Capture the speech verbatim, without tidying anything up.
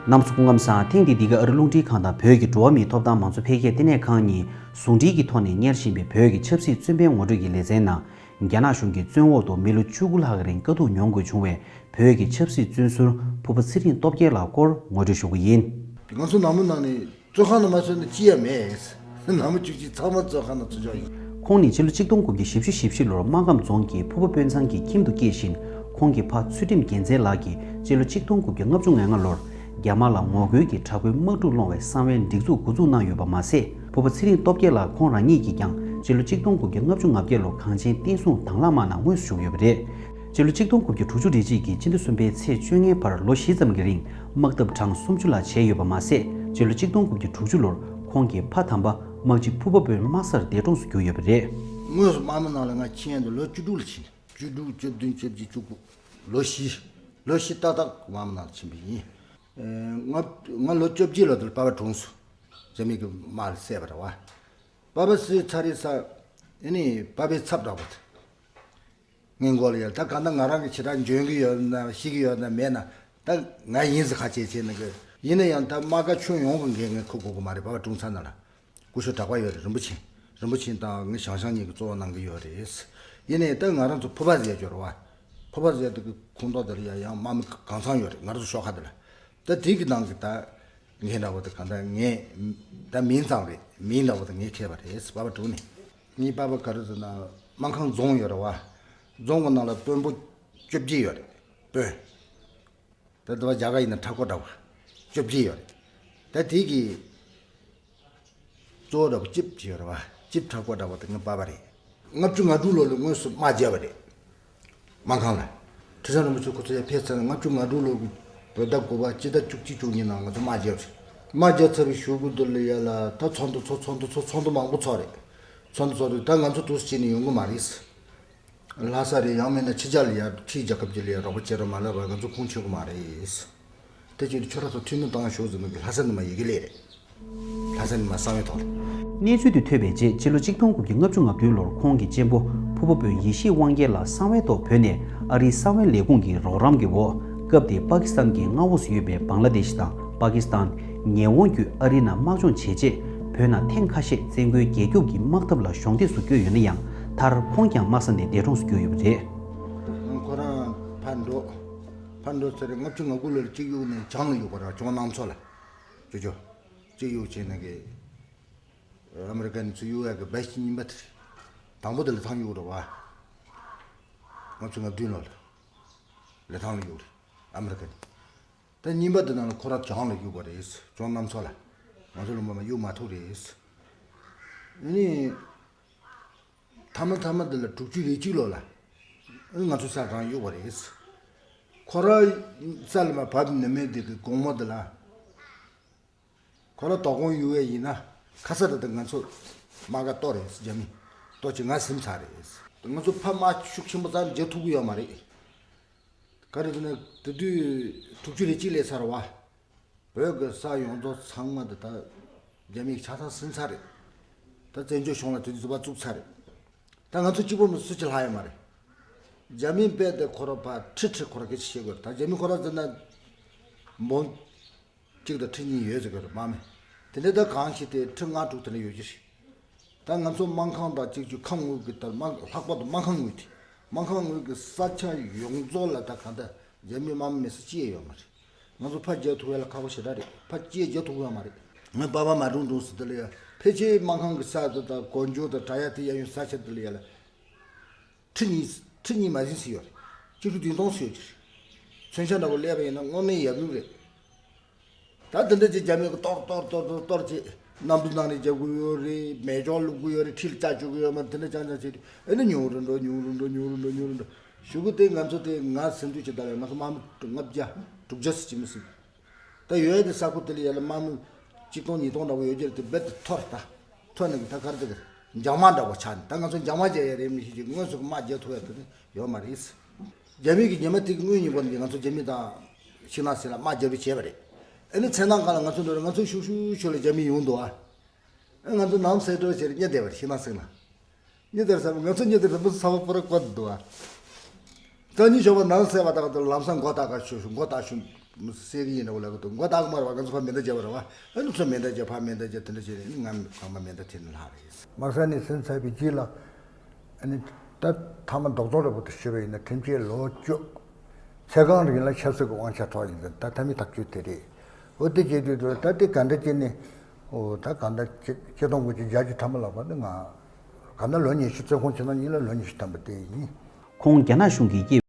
རྣམ་པ་ཚོ་སྐུ་ཁམས་བཟང་། ཐེངས་འདིའི་འདི་ག་ཨ་རི་རླུང་འཕྲིན་ཁང་དང་བོད་ཀྱི་འགྲོ་བ་མིའི་ཐོབ་ཐང་མང་གཙོ་འཕེལ་རྒྱས་ལྟེ་གནས་ཁང་གཉིས་ཟུང་འབྲེལ་གྱི་ཐོག་ནས་གཉེར་བཞིན་པའི་བོད་ཀྱི་ཆབ་སྲིད་བཙོན་པའི་ངོ་སྤྲོད་ཀྱི་ལེ་ཚན་ནང་། རྒྱ་ནག་གཞུང་གིས་བཙོན་འོག་ཏུ་མི་ལོ་བཅུ་དགུ་ལྷག་གི་རིང་དཀའ་སྡུག་མྱོང་དགོས་བྱུང་བའི་བོད་ཀྱི་ཆབ་སྲིད་བཙོན་ཟུར་ཕུར་པ་ཚེ་རིང་སྟོབས་རྒྱལ་ལགས་སྐོར་ངོ་སྤྲོད་ཞུ་གི་ཡིན། ང་ཚོ་ནང་མི་ནང་ནས་བཙོན་ཁང་ནང་མ་ཚུད་ན་ཅི་ཡང་མེད། ནང་མི་བཅུ་གཅིག་ཚང་མ་བཙོན་ཁང་ནང་ཚུད་ཆོག་ཡིན། ཁོང་ནི་སྤྱི་ལོ་གཅིག་སྟོང་དགུ་བརྒྱ་བཞི་བཅུ་ཞེ་བཞི་ལོར་སྨར་ཁམས་རྫོང་གི་ཕུར་པ་དཔོན་ཚང་གི་ཁྱིམ་དུ་སྐྱེས་ཤིང་། ཁོང་གི་ཕ་ཚུལ་ཁྲིམས་རྒྱལ་མཚན་ལགས་ཀྱིས་སྤྱི་ལོ་གཅིག་སྟོང་དགུ་བརྒྱ་ལྔ་བཅུ་ང་ལྔ་ལོར་རྒྱ་དམར་ལ་ངོ་རྒོལ་གྱི་དྲག་པོའི་དམག་འཁྲུག་སློང་བའི་གསང་བའི་སྒྲིག་འཛུགས་འགོ་འཛུགས་གནང་ཡོད་པ་མ་ཟད། ཕུར་པ་ཚེ་རིང་སྟོབས་རྒྱལ་ལགས་ཁོང་རང་ཉིད་ཀྱིས་ཀྱང་སྤྱི་ལོ་གཅིག་སྟོང་དགུ་བརྒྱ་ལྔ་བཅུ་ང་བརྒྱད་ལོར་གངས་ཅན་བསྟན་སྲུང་དྭང་བླངས་དམག་ནང་དངོས་སུ་ཞུགས་ཡོད་པ་རེད། སྤྱི་ལོ་གཅིག་སྟོང་དགུ་བརྒྱ་དྲུག་ཅུ་རེ་གཅིག་གི་སྤྱི་ཟླ་གསུམ་པའི་ཚེས་བཅོ་ལྔའི་བར་ལོ་བཞི་ཙམ་གྱི་རིང་དམག་འཐབ་གྲངས་སུམ་ཅུ་ལ་བྱས་ཡོད་པ་མ་ཟད། སྤྱི་ལོ་གཅིག་སྟོང་དགུ་བརྒྱ་དྲུག་ཅུ་ལོར་ཁོང་གི་ཕ་དམ་པ་དམག་སྤྱི་ཕུར་པ་དཔོན་དམག་སར་འདས་གྲོངས་སུ་གྱུར་ཡོད་པ་རེད། དངོས་སུ་དམག་མི་ནང་ལ་ང་ཕྱིན་ཡས་འདི་ལོ་བཅུ་དྲུག་ལ་ཕྱིན། བཅུ་དྲུག་བཅུ་བདུན་བཅུ་བརྒྱད་བཅུ་དགུ། ལོ་བཞི། ལོ་བཞི་ཏག་ཏག་དམག་མི་ནང་ལ་ཕྱིན་པ་ཡིན། ཨེ། ང་ང་ལོ་བཅོ་བརྒྱད་ལོ་དེར་པ་ཕ་གྲོངས་སོང་། རྒྱ་མི་གི་དམག་ལ་བསད་པ་རེད་བ། པ་ཕ་བསད་ཚར་རེད་ས། ཨེ་ནི་པ་ཕའི་ཚབ་འདྲ་བོ་དེ། ངའི་མགོ་ལ་ཡར་ད་ག་ད་ང་རང་གི་བྱེ་བྲག་འཇོན་གི་ཡོད་ན་ཤེས་གི་ཡོད་ན་མེད་ན། ད་ང་ཡིན་ཟེར་ཁ་ཆེ་ཆེ་ནི་གི། ཡིན་ན་ཡང་ད་དམག་སྒར་ཁྱོན་ཡོངས་གི་འགན་ངས་འཁུར་དགོས་གི་མ་རེད། པ་ཕ་གྲོངས་ཚར་ན་ལ། སྐུ་ཞབས་གྲགས་པ་ཡོད་རེད། རིན་པོ་ཆེ། རིན་པོ་ཆེ་དང་ངའི་ཞང་ཞང་གཉིས་ཀྱིས་གཙོ་བོ་གནང་གི་ཡོད་རེད། ཡིན་ནའི་ད་ང་རང་ཚོ་ཕུར་པ་ཟེར་ཡ་ཅིག་ཡོད་རེད་བ། ཕུར་པ་ཟེར་ཡ་དེ་གི་ཁོངས་གཏོགས་དེ་ལ་ཡ་ཡང་དམག་མི་གང་ཚང་ཡོད་རེད། ང་རང་ཚོ་ཤོག་ཁག་དེ་ལ། ད་དེ་གི་ནང་གི་ད་ངའི་འདྲ་བོ་དེ་གང་ལྟར་ངས་ད་མིང་ཙམ་རེད། མིང་འདྲ་བོ་དེ་ངས་ཁྱེར་བ་རེད། པ་ཕ་གྲོངས་ནས། ངའི་པ་ཕ་ག་རེ་ཟེར་ན་སྨར་ཁམས་རྫོང་ཡོད་རེད་བ། རྫོང་གི་ནང་ལ་དཔོན་པོ་བཅོ་བརྒྱད་ཡོད་རེད། དཔོན། ད་ལྟ་བ་རྒྱ་གར་ཡིན་ན་མཐའ་འཁོར་འདྲ་བོ་བཅོ་བརྒྱད་ཡོད་རེད། ད་དེ་གི་གཙོ་བོ་འདྲ་བོ་གཅིག་བྱས་ཡོད་རེད་བ། གཅིག་མཐའ་འཁོར་འདྲ་བོ་དེ་ངའི་པ་ཕ་རེད། ལྔ་བཅུ་ང་དྲུག་ལོ་ལ་དངོས་སུ་དམག་བརྒྱབ་པ་རེད། སྨར་ཁམས་ལ། ཁྲི་བྱང་རིན་པོ་ཆེ་ཁོ་ཚོ་ཡར་ཕེབས་ཚར་ནས་ལྔ་བཅུ་ང་དྲུག་ལོ་གི་བོད་ཟླ་དགུ་པ་སྤྱི་ཟླ་བཅུ་གཅིག་བཅུ་གཉིས་ནང་ང་ཚོ་དམག་བརྒྱབ་རེད། དམག་བརྒྱབ་ཚར་བའི་གཞུག་གུ་དེ་ལ་ཡ་ལ་ད་ཚོགས་འདུ་ཚོགས། ཚོགས་འདུ་ཚོགས། ཚོགས་འདུ་མང་པོ་ཚོགས་རེད། ཚོགས་འདུ་ཚོགས་རེད། ད་ང་ཚོ་འདུག་སེ་བྱས་ནས་ཡོང་གི་མ་རེད། ལྷ་ས་རེད། ཡང་མིན་ན་ཕྱི་རྒྱལ་ལ་ཡར་ཕྱིའི་རྒྱལ་ཁབ་ཅིག་ལ་ཡར་རོགས་པ་བྱེད་རོགས་མ་ལབ་པར་ང་ཚོ་ཁུངས་འཁྱོལ་གི་མ་རེད། དེ་བྱས་ཏེ་ཁྱོད་རང་ཚོ་འཐུས་མི་བཏང་ཤོག་ཟེར་ནས་ལྷ་ས་ནས་མར་ཡི་གེ་སླེབས་རེད། ལྷ་ས་ནས་མར་གསང་བའི་ཐོག་ལ། གནས་ཚུལ་དེ་ཐོས་པའི་རྗེས་སྤྱི་ལོ་གཅིག་སྟོང་དགུ་བརྒྱ་ལྔ་བཅུ་ང་བདུན་ལོར་ཁོང་གི་གཅེན་པོ་ཕུར་པ་དཔོན་ཡེ་ཤེས་དབང་རྒྱལ་ལགས་གསང་བའི་ཐོག་བོད་ནས་ཨ་རིའི་གསང་བའི་ལས་ཁུངས་ཀྱི་རོགས་རམ་གྱི་འོག་སྐབས་དེའི་པ་ཀི་སི་ཐན་གྱི་མངའ་འོག་ཏུ་ཡོད་པའི་བང་ལ་དེ་ཤི་དང་པ་ཀི་སི་ཐན། ཉེ་འོང་བརྒྱུད་ཨ་རིའི་ནང་དམག་སྦྱོང་བྱས་རྗེས་བོད་ནང་ཐེངས་ཁ་ཤས་བཙན་རྒོལ་རྒྱལ་སྐྱོབ་ཀྱི་དམག་འཐབ་ལ་གཞོགས་འདེགས་སུ་བསྐྱོད་ཡོད་ན་ཡང་མཐར་ཁོང་ཀྱང་དམག་ས་ནས་འདས་གྲོངས་སུ་གྱུར་ཡོད་པ་རེད། ཁོ་རང་ཕར་འགྲོ། ཕར་འགྲོ་ཚར་རེད། ལྔ་བཅུ་ང་དགུ་ལོར་གཅིག་གཡུགས་ནས་བྱང་ལ་གཡུགས་པ་རེད། ཇོན་གནམ་མཚོ་ལ། ཅོ་ཅོ། གཅིག་གཡུགས་བྱས་ནས་གི། ཨ་མི་རི་ཀ་ནས་ཚུར་གཡུགས་ཡག་གི་སྦེ་ཤི་གཉིས་པ་དེ་རེད། དང་པོ་དེ་ལི་ཐང་གཡུགས་རེད་བ། ལྔ་བཅུ་ང་བདུན་ལོ་ལ། ལི་ཐང་ལ་གཡུགས་རེད། ཨ་མི་རི་ཀ་ནས། ད་གཉིས་པ་དེ་ནང་ལ་ཁོ་རང་བྱང་ལ་གཡུགས་པ་རེད། ཇོན་གནམ་མཚོ་ལ། ང་ཚོ་ལུང་པ་མར་གཡུགས་མ་ཐུབ་རེད། ཨ་ནི། མཐའ་མ་མཐའ་མ་དེ་ལ་དྲུག་ཅུ་རེ་གཅིག་ལོ་ལ། ཨ་ནི་ང་ཚོ་ས་རང་གཡུགས་པ་རེད། ཁོ་རང་ས་ལ་མར་བབས་ནས་མེད་དེ་གི་དགོང་མོ་དེ་ལ། ཁོ་རང་དོ་དགོང་གཡུག་ཡས་ཡིན་ན་ཁ་ས་རེ་ད་ང་ཚོ་དམག་སྒར་གཏོར་རེད། རྒྱ་མི་གཏོར་བྱས་ང་ཟིན་ཚར་རེད། ང་ཚོ་ཕར་དམག་ཤུགས་ཆེན་པོ་རྩ་ནས་རྒྱག་ཐུབ་ཀྱི་ཡོད་མ་རེད། ག་རེ་ཟེར་ན་དེ་དུས་དྲུག་ཅུ་རེ་གཅིག་སླེབས་ཚར་བ། བོད་ཀྱི་ས་ཡོངས་རྫོགས་ཚང་མ་དེ་ད་རྒྱ་མིས་ཆ་ཚང་ཟིན་ཚར་རེད། ད་བཙན་བྱོལ་གཞུང་ལ་དེ་དུས་འཛུགས་པ་བཙུགས་ཚར་རེད། ད་ང་ཚོ་གཅིག་པོ་མི་སུ་གཅིག་ལྷག་ཡོད་མ་རེད། རྒྱ་མིའི་དཔེ་དེ་ཁོ་རང་ཕར་ཁྲི་ཁྲི་ཁོ་རང་སྐད་ཆ་བཤད་དགོས་རེད། ད་རྒྱ་མི་ཁོ་རང་ཟེར་ན་འབུམ་གཅིག་དང་ཁྲི་གཉིས་ཡོད་ཟེར་གི་རེད། དམག་མི་དེ་འདྲ་ད་གང་ཞིག་དེ་ཁྲི་ལྔ་དྲུག་དེ་འདྲ་ཡོད་ཀྱི་རེད། ད་ང་ཚོ་སྨར་ཁམས་དང་གཅིག་གྱུར་ཁམས་དངོས་ཀྱི་ལྟར་དམག་ལྷག་པར་དུ་སྨར་ཁམས་དངོས་དེ། སྨར་ཁམས་དངོས་ཀྱི་ས་ཆ་ཡོངས་རྫོགས་ལ་ད་གང་ལྟར་རྒྱ་མིའི་དམག་མི་མེད་ས་གཅིག་ཡང་ཡོད་མ་རེད། ང་ཚོ་ཕར་རྒྱག་ཐུབ་ཡ་ལ་ཁག་པོ་ཞེ་དྲག་རེད། ཕར་ཅིག་རྒྱག་ཐུབ་ཡ་མ་རེད། ངའི་པ་ཕ་མ་གྲོངས་གྲོངས་སུ་དེ་ལ་ཡ་ཕལ་ཆེར་སྨར་ཁམས་ཀྱི་ས་དེ་དང་གོ་འཇོ་དང་བྲག་གཡབ་དེ་གཡས་གཡོན་ས་ཆ་དེ་ལ་ཡ་ལ་ཁྲི་གཉིས་ཁྲི་གཉིས་མ་ཟིན་ཟིན་ཡོད་རེད། གཅིག་ཁྲི་བདུན་སྟོང་ཟིན་ཡོད་ཀྱི་རེད། མཚོན་ཆ་འདྲ་པོ་སླེབས་པ་ཡིན་ན་དངོས་གནས་ཡག་པོ་རེད། ད་དེ་འདྲ་ཅིག་རྒྱ་མི་གིས་གཏོར་གཏོར་གཏོར་གཏོར་གཏོར་ཅིག་གནམ་གྲུ་ནང་ནས་རྒྱག་གི་ཡོད་རེད། མེ་སྒྱོགས་བླུག་གི་ཡོད་རེད། ཁྲི་ལ་ལྕགས་བཅུག་གི་ཡོད་མ་རེད། དེ་འདྲ་རྐྱང་རྐྱང་བྱས་ཏེ་ཨེ་ནི་ཉུང་རུ་འགྲོ་ཉུང་རུ་འགྲོ་ཉུང་རུ་འགྲོ་ཉུང་རུ་འགྲོ། གཞུག་གུ་དེ་ང་ཚོ་དེ་ང་ཟིན་དུས་ཅི་ལྟར་ལ་ང་ཚོ་དམག་མི་ལྔ་བརྒྱ་དྲུག་བརྒྱ་ཙམ་ཅིག་མི་ཟིན། ད་ཡོད་ཡ་དེ་ས་ཁུལ་དེ་ལ་ཡ་ལ་དམག་མི་གཅིག་སྟོང་ཉིས་སྟོང་འདྲ་པོ་ཡོད་ཀྱི་རེད། དེ་རྦད་དེ་འཐོར་ད། འཐོར་ནས་ད་ག་རེ་ཟེར་གི་རེད། འཇབ་དམག་འདྲ་པོ་ཆགས་ནས་ད་ང་ཚོ་འཇབ་དམག་རྒྱག་ཡ་རེད་མི་ཤེས་ཀྱི་དངོས་སུ་གི་དམག་རྒྱག་ཐུབ་ཡ་དེ་ནི་ཡོད་མ་རེད། རྒྱ་མི་གིས་ཉི་མ་དེ་གི་དངུལ་ཉིན་པོ་འདི་ང་ཚོ་རྒྱ་མི་དང་ཤིང་ནགས་གསེང་ལ་དམག་རྒྱག་པའི་བྱས་པ་རེད། ཨ་ནི་མཚན་ནག་སྒང་ལ་ང་ཚོ་འགྲོ་རེད། ང་ཚོ་ཤུགས་ཤུགས་ཤུགས་ལ་རྒྱ་མི་ཡོང་འདུག་ཨ། ཨ་ང་ཚོ་ནང་སེ་འགྲོ་བྱས་རེད། གཉིད་བསྡད་པ་རེད་ཤིང་ནགས་གསེང་ལ། གཉིད་བསྡད་ས་ང་ཚོ་གཉིད་བསྡད་ས་མི་ཚོ་ཚ་བ་པོ་ར་བསྐོར་འདུག་ཨ། རྩ་གཉིས་ཞོགས་པ་ནང་སེ་བ་དང་དུ་ལམ་སང་མགོ་བཏགས་ག་ཤོད་ཤོད་མགོ་བཏགས་ཤོད། མི་སེར་ཡིན་ནོ་ལབ་གི་འདུག་མགོ་བཏགས་མ་རེད་བ། ང་ཚོ་ཕར་མེ་མདའ་བརྒྱབ་པ་རེད་བ། ཨ་ནི་ཚོ་མེ་མདའ་བརྒྱབ། ཕར་མེ་མདའ་བརྒྱབ། དེ་འདྲ་བྱས་ནས་ང་ཚང་མ་མེ་མདའ་འཐེན་ནས་ལྷག་རེད། མར་ས་ནས་སོན་ཚར་བའི་རྗེས་ལ། ཨ་ནི་ད་མཐའ་མ་རྡོག་རྡོག་རེ་བོ་དུ་ཤི་བ་ཡིན་ན་ཐེངས་གཅིག་ལོ་བཅུ། ཚེ་གང་རིང་ལ་ཆབ་སྲིད་ཀྱི་དབང་ཆ་ཐོག་ཡིན་ཙང་ད་མཐའ་མའི་ཐག་གཅོད་དེ་རེད། འོ་དེ་བྱེད་དུས་དུ་ད་དེ་ག་འདྲ་བྱས་ནས། འོ་ད་ག་འདྲ་ཆིག་སྟོང་དགུ་བརྒྱ་བརྒྱད་ཅུ་ཐམ་པ་ལ་བར་དུ་ང་ག་འདྲ་ལོ་ཉི་ཤུ་བཙོན་ཁང་བྱས་ན་ཡིན་ལ་ལོ་ཉི་ཤུ་ཐམ་པ་དེ་ཡིན། ཁོང་རྒྱ་ནག་གཞུང་གིས་སྐྱེས།